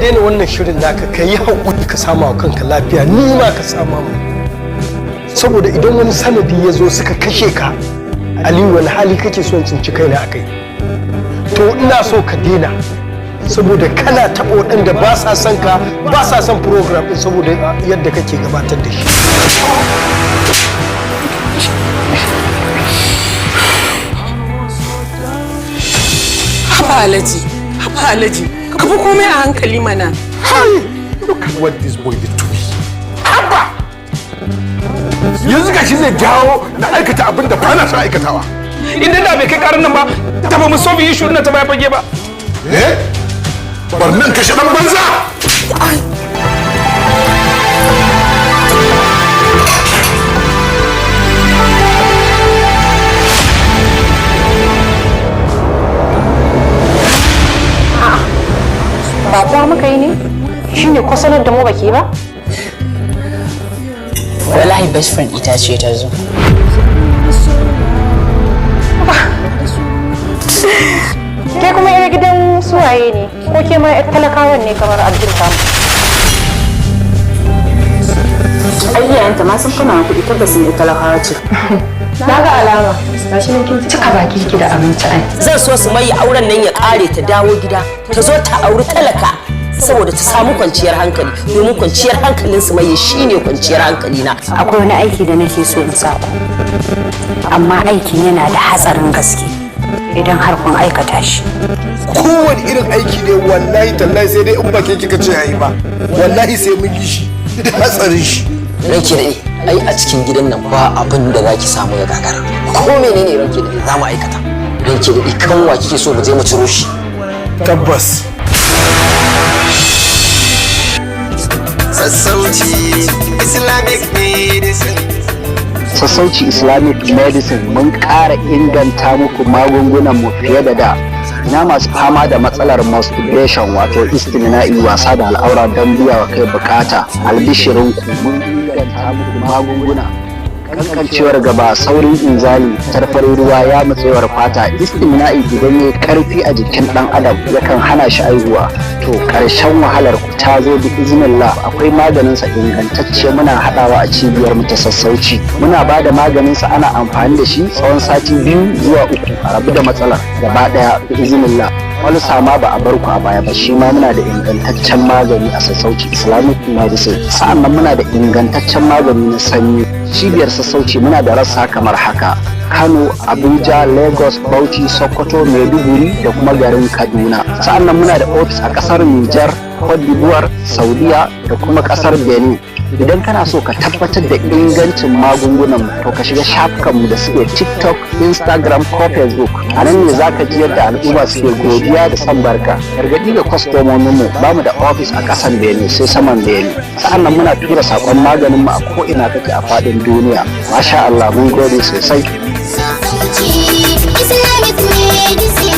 Daina wannan shirin naka, ka yi haƙuri, ka sama wa kanka lafiya, ni ma ka sama mu, saboda idan wani sanadi ya zo suka kashe ka, Aliyu, wani hali kake son tsinci kaina a kai? To ina so ka daina, saboda kana taɓa waɗanda ba sa son ka, ba sa son program ɗin, saboda yadda kake gabatar da shi. Haba Alhaji, haba Alhaji, ka bi komai a hankali mana. Hi! Look at what this boy did to me. Haba! Yanzu gashi zai jawo na aikata abin da ba na son aikatawa. Idan da bai kai karin nan ba, ta ba mu so yi shirin ta baya fage ba. Eh? Barnan kashe dan banza! Ba kuwa muka yi ne? Shine ko sanar da mu baki ba? Wallahi best friend ita ce ta zo. Ke kuma yar gidan suwaye ne? Ko ke ma yar talakawan ne kamar Abdul Kamu? Ai iyayenta ma sun kuna kuɗi, tabbas sun yi talakawa ce. Na ga alama. Gashi nan kin cika bakin ki da abinci ai. Zan so su mai auren nan ya kare, ta dawo gida, ta zo ta auri talaka, saboda ta samu kwanciyar hankali, domin kwanciyar hankalin su mai shine kwanciyar hankali na. Akwai wani aiki da nake so in sa ku, amma aikin yana da hatsarin gaske idan har kun aikata shi. Kowane irin aiki ne, wallahi tallahi sai dai in ba ke kika ce yayi ba. Wallahi sai mun yi shi da hatsarin shi. Ranki da ai a cikin gidan nan ba abin da zaki samu ya gagara. Ko menene, ranki da za mu aikata. Ranki da kanwa kike so mu je mu ciro shi? Tabbas. Sassauci Islamic medicine. Sassauci Islamic Medicine mun ƙara inganta muku magungunan mu fiye da da. Ina masu fama da matsalar masturbation, wato istimina'i, wasa da al'aura don biya wa kai bukata? Albishirinku, mun inganta muku magunguna. Kankancewar gaba, saurin inzali, tarfarin ruwa, ya matsewar fata, istimina'i idan ya karfi a jikin dan adam yakan hana shi aihuwa, to karshen wahalar ku ta zo bi iznillah. Akwai maganin sa ingantacce, muna hadawa a cibiyar mu ta Sassauci. Muna ba da maganin sa, ana amfani da shi tsawon sati 2 zuwa 3, a rabu da matsalar gaba daya bi iznillah. Wani ma ba a bar ku a baya ba, shi ma muna da ingantaccen magani a Sassauci Islamic Medicine. Sa'annan muna da ingantaccen magani na sanyi. Cibiyar Sassauci muna da rassa kamar haka: Kano, Abuja, Lagos, Bauchi, Sokoto, Maiduguri da kuma garin Kaduna. Sa'annan muna da ofis a kasar Nijar, Cote d'Ivoire, Saudiya da kuma kasar Benin. Idan kana so ka tabbatar da ingancin magungunan mu, to ka shiga shafukanmu da suke TikTok, Instagram ko Facebook. A nan ne zaka ji yadda al'umma suke godiya da san barka. Gargaɗi ga kwastomomin mu: bamu da ofis a ƙasan bene, sai saman bene. Sa'annan muna tura saƙon maganin mu a ko ina kake a faɗin duniya. Masha Allah, mun gode sosai. Sassauci Islamic medicine.